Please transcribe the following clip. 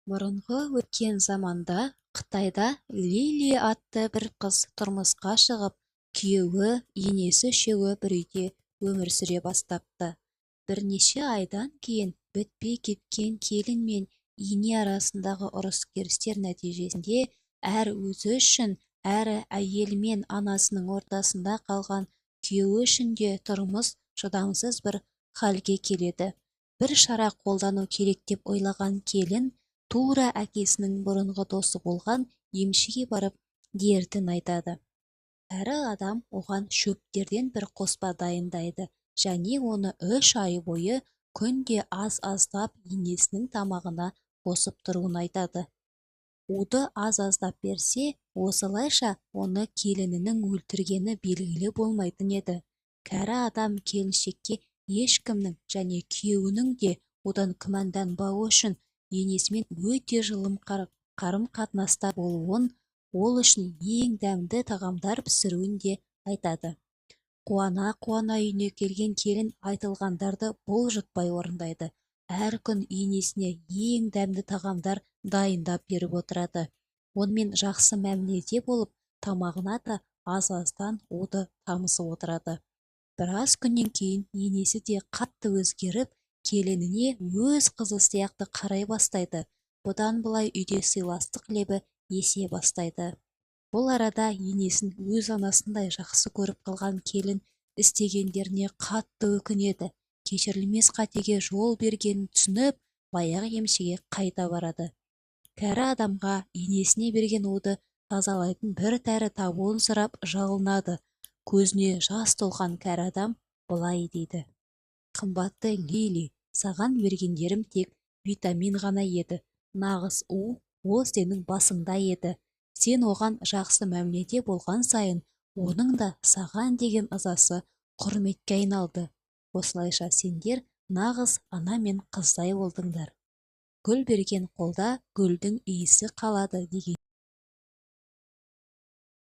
Бұрынғы өткен заманда Қытайда Лили атты бір қыз тұрмысқа шығып, күйеуі, енесі үшеуі бір үйде өмір сүре бастапты. Бірнеше айдан кейін бітпей кеткен келін мен ене арасындағы ұрыс-керістер нәтижесінде әрі өзі үшін, әрі әйелі мен анасының ортасында қалған күйеуі үшін де тұрмыс шыдамсыз бір халге келеді. Бір шара қолдану керек деп ойлаған келін тура әкесінің бұрынғы досы болған емшіге барып дертін айтады. Кәрі адам оған шөптерден бір қоспа дайындайды және оны 3 ай бойы күнде аз-аздап енесінің тамағына қосып тұруын айтады. Уды аз-аздап берсе, осылайша оны келінінің өлтіргені белгілі болмайтын еді. Кәрі адам келіншекке ешкімнің және күйеуінің де одан күмәнданбауы үшін енесімен өте жылы қарым-қатынаста болуын, ол үшін ең дәмді тағамдар пісіруін де айтады. Қуана-қуана үйіне келген келін айтылғандарды бұлжытпай орындайды. Әр күн енесіне ең дәмді тағамдар дайындап беріп отырады. Онымен жақсы мәміледе болып, тамағына да аз-аздан уды тамызып отырады. Біраз күннен кейін енесі де қатты өзгеріп, келініне өз қызы сияқты қарай бастайды. Бұдан былай үйде сыйластық лебі есе бастайды. Бұл арада енесін өз анасындай жақсы көріп қалған келін істегендеріне қатты өкінеді. Кешірілмес қатеге жол бергенін түсініп, баяғы емшіге қайта барады. Кәрі адамға енесіне берген уды тазалайтын бір дәрі табуын сұрап жалынады. Көзіне жас толған кәрі адам былай дейді: Қымбатты Лили, саған бергендерім тек витамин ғана еді. Нағыз у ол сенің басыңда еді. Сен оған жақсы мәміледе болған сайын, оның да саған деген ызасы құрметке айналды. Осылайша сендер нағыз ана мен қыздай болдыңдар. Гүл берген қолда гүлдің иісі қалады деген.